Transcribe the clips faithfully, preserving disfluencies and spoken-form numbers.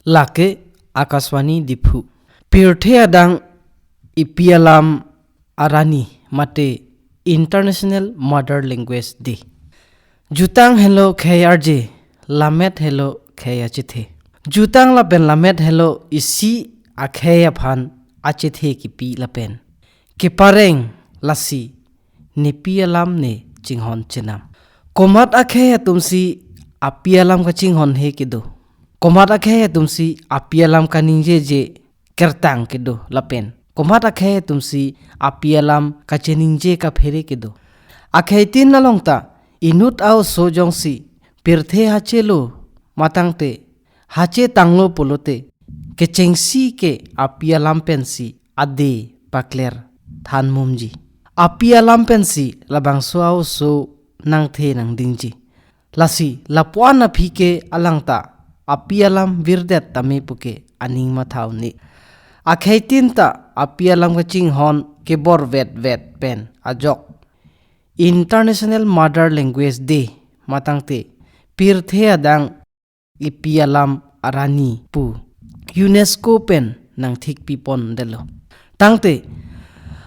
Lake Akashvani Diphu. Pirthe adang ipi alam arani mate International Mother Language Day. Jutang helo khei arje, lammet helo khei achethe. Jutang lapen lammet helo isi akhei aphan achethe kipi lapen kepareng lasi nepi alam ne chinghon chenam. Komat akhei atumsi api alam kachinghon he kedo. Komat akhei atumsi api alam kaningjeje kertang kedo lapen komat akhei atumsi api alam kacheningje kaphere kedo. Akheitin along ta inut a-oso jongsi pirthe hachelo matangte hache tanglo pulote kechengsi ke api alam pensi ade pakler thanmumji. Api alam pensi labangso a-oso nangthe nangdingji. Lasi lapuan aphi ke alangta api alam virdet tame puke aning matha un-e. Akheitin ta api alam kachinghon kebor vetvet pen ajok International Mother Language Day matangte pirthe adang ipi alam arani pu UNESCO pen nangthik pipon detlo. Tangte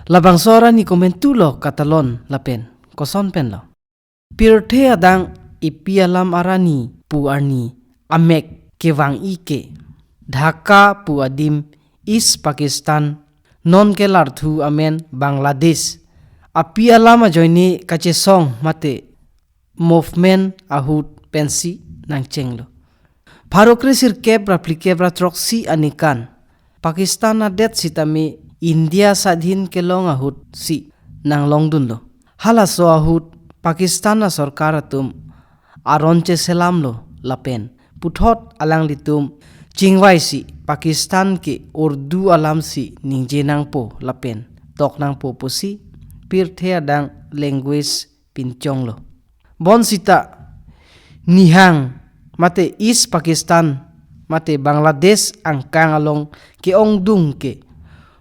labangso arani komentulo katalon lapen koson penlo. Pirthe adang ipi alam arani pu arni amek kevang-i ke Dhaka pu adim East Pakistan, non ke larthu amen Bangladesh, api alam ajoine kachesong mate movement ahut pensi nangchenglo. Pharo kre sirkep ra phlikep ra throksi aningkan Pakistan adet sitame India sadhin kelong ahut si nanglongdunlo. Halaso ahut Pakistan asorkar atum aron cheselamlo lapen puthot alanglitum chingvaisi Pakistan ke Urdu alamsi ningje nangpo lapen tok nangpo pusi pirthe adang language pinchonglo. Bonsita Nihang mate East Pakistan mate Bangladesh angkang along ke-ongdung ke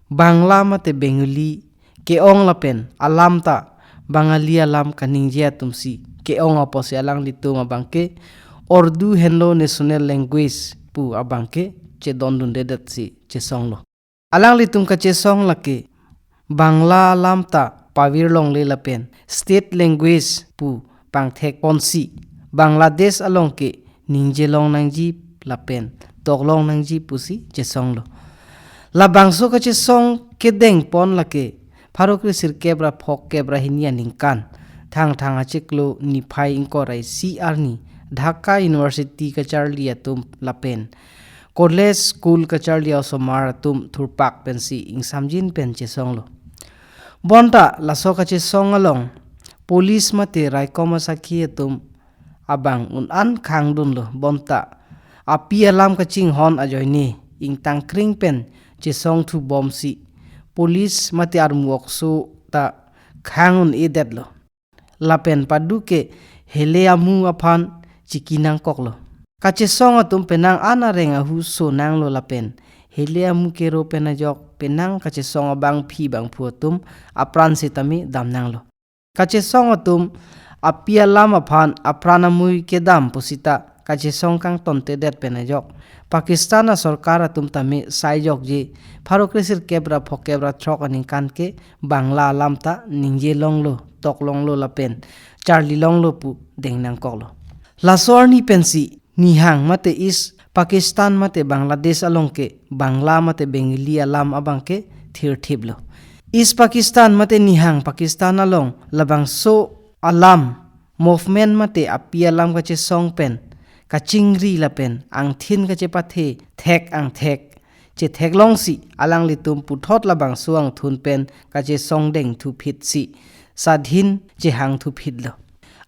Bangla mate Bengali ke-ong lapen alam ta Bangali alam kaningje atumsi ke-ong apotsi alanglitum abangke Urdu henlo national language pu abangke chedondundedetsi chesonglo. Alanglitum kachesong lake Bangla alam ta pavir longle lapen state language pu pangthek ponsi Bangladesh along ke ningje long nangji lapen tok long nangji pusi chesonglo. Labangso kachesong kedeng pon lake pharo kre sirkep ra phokep ra hini aningkan Thangthang achiklo niphai ingkoi ra isi arni Dhaka University kacharli atum lapen college school kacharli osomar atum thurpak pensi ingsamjin pen chesonglo. Bonta laso kachesong along police mate raikom asakhi atum abang un-an khangdunlo, bonta api alam kachinghon ajoine ingtangkring pen chesongthu bomsi police mate armu okso ta khang un-edetlo. Lapen padu ke hele amu aphan chiki nangkoklo. Kachesong atum penang an areng ahu so nanglo lapen hele amu kero pen ajok penang kachesong abangpi bangphu atum apran sitame dam nanglo. Kachesong atum api alam aphan apran amui kedam pusita kachesong kangtontedet pen ajok Pakistan asorkar atum tame sai jokje pharo kre sirkep ra phokep ra throk aningkan ke Bangla alam ta ningje longlo, tok longlo lapen charli longlo pu deng nangkoklo. Laso arni pensi Nihang mate East Pakistan mate Bangladesh along ke Bangla mate Bengali alam abangke thirthiplo. East Pakistan mate Nihang Pakistan along labangso alam movement mate api alam kachesong pen kachingri lapen angthin kachepathe thek angthek chetheklongsi alanglitum puthot labangso angthun pen kachesong dengthuphitsi sadhin chehangthuphitlo.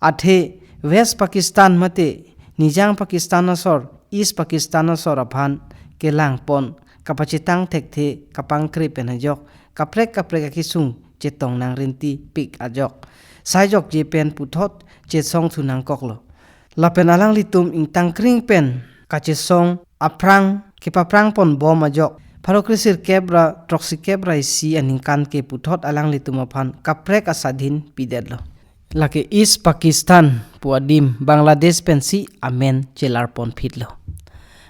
Athe West Pakistan mate Nijang Pakistan asor, East Pakistan asor aphan kelangpon kapachetang thekthe kapangkre pen ajok kaprek kaprek akisung chetong nangrinti pik ajok sai jokje pen puthot chesongthu nangkoklo. Lapen alanglitum ingtangkring pen kachesong aphrang kepaprang pon bom ajok pharo kre sirkep ra throksikep ra isi aningkan ke puthot alanglitum aphan kaprek asadhin pidetlo. Lake East Pakistan pu adim Bangladesh pensi amen chelar ponphitlo.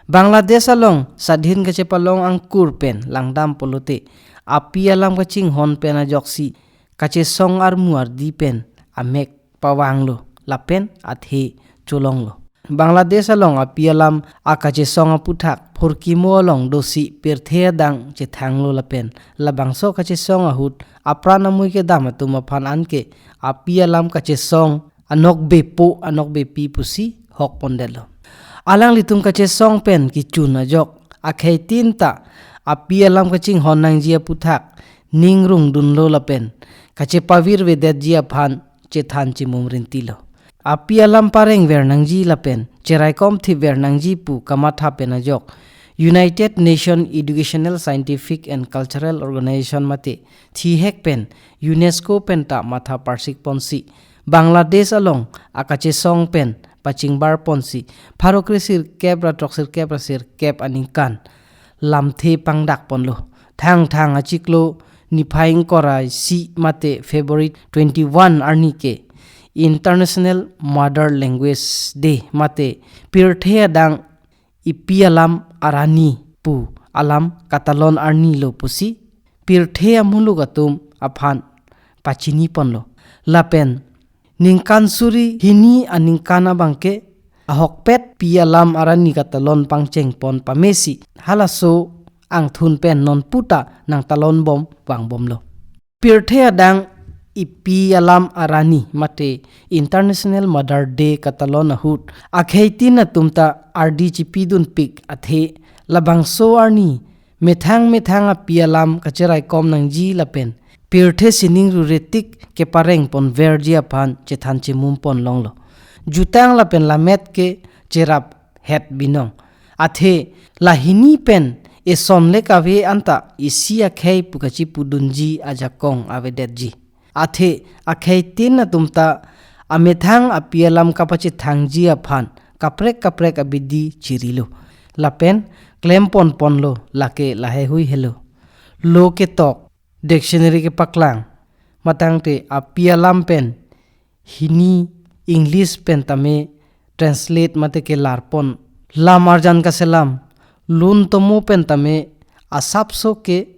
Bangladesh along sadhin kachepalong angkur pen langdam pulote api alam kachinghon pen ajoksi kachesong armu ardi pen amek pavanglo lapen athe cholonglo. Bangladesh along api alam akachesong aputhak phurkimo along dosi pirthe adang chethanglo lapen labangso kachesong ahut apran amui kedam atum aphan anke api alam kachesong anokbepo anokbepi pusi hokpondetlo. Alanglitum kachesong pen kichun ajok akheitin ta api alam kachinghon nangji aputhak ning rungdunlo lapen kachepavirvedetji aphan chethan chimum rintilo. Api alam parengver nangji lapen cheraikom thipver nangji pu kamatha pen ajok United Nation Educational, Scientific and Cultural Organization mate thihek pen UNESCO pen ta matha parsik ponsi Bangladesh along akachesong pen pachingbar ponsi pharo kre sirkep ra throk sirkep ra sirkep aningkan lamthe pangdak ponlo. Thangthang achiklo niphai ingkoi ra isi mate February twenty-one arni ke International Mother Language Day mate pirthe adang ipi alam arani pu alam katalon arni lo pusi pirthe amuluk atum aphan pachini ponlo. Lapen ningkan suri hini aningkan abangke ahokpet pi alam arani katalon pangcheng pon pamesi halaso angthun pen non puta nangtalon bom vangbomlo. Pirthe adang ipi alam arani mate International Mother Day katalon ahut akheitin atum ta ardi chipidunpik athe labangso arni methang methang api alam kacheraikom nangji lapen pirthe sining ruretik kepareng ponverji aphan chethan chimum ponlonglo. Jutang lapen lammet ke cherap het binong. Athe lahini pen eson le kave anta isi akhei pu kachipudunji ajakong avedetji. Athe akheitin atum ta amethang api alam kapachethangji aphan kaprek kaprek abidi chirilo. Lapen klem ponponlo lake lahaihui helo. Lo ketok, dictionary kepaklang, matangte api alam pen hini English pen tame translate mate kelar pon. Lam arjan kaselam, lun tomo pen tame asapso ke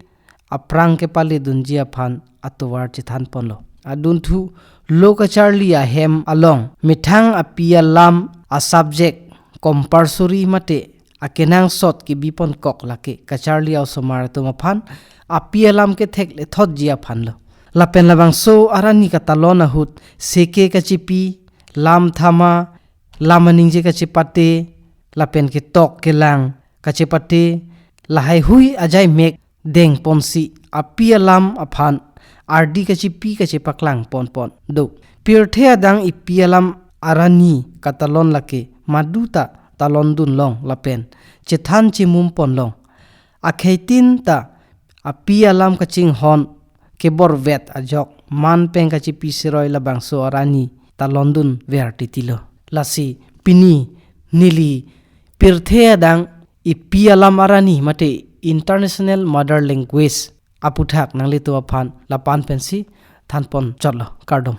aphrang kepaledunji aphan atovar chethan ponlo. Adunthu lo kacharli ahem along methang api alam asubject compulsory mate akenangsot kebi ponkok lake kacharli a-osomar atum aphan api alam kethek lethotji aphanlo. Lapen labangso arani katalon ahut seke kachipi, lam thama, lam aningje kachepate, lapen ketok kelang kachepate, lahaihui ajaimek dengponsi api alam aphan ardi kachipi kachepaklang ponpon do. Pirthe adang ipi alam arani katalon lake maduta talondunlong lapen chethan chimum ponlong. Akheitin ta api alam kachinghon keborvet ajok man peng kachipi siroi labangso arani talondunver titilo. Lasi pini neli pirthe adang ipi alam arani mate International Mother Language aputhak nanglitum aphan lapu-an pensi thanpon chotlo, kardom.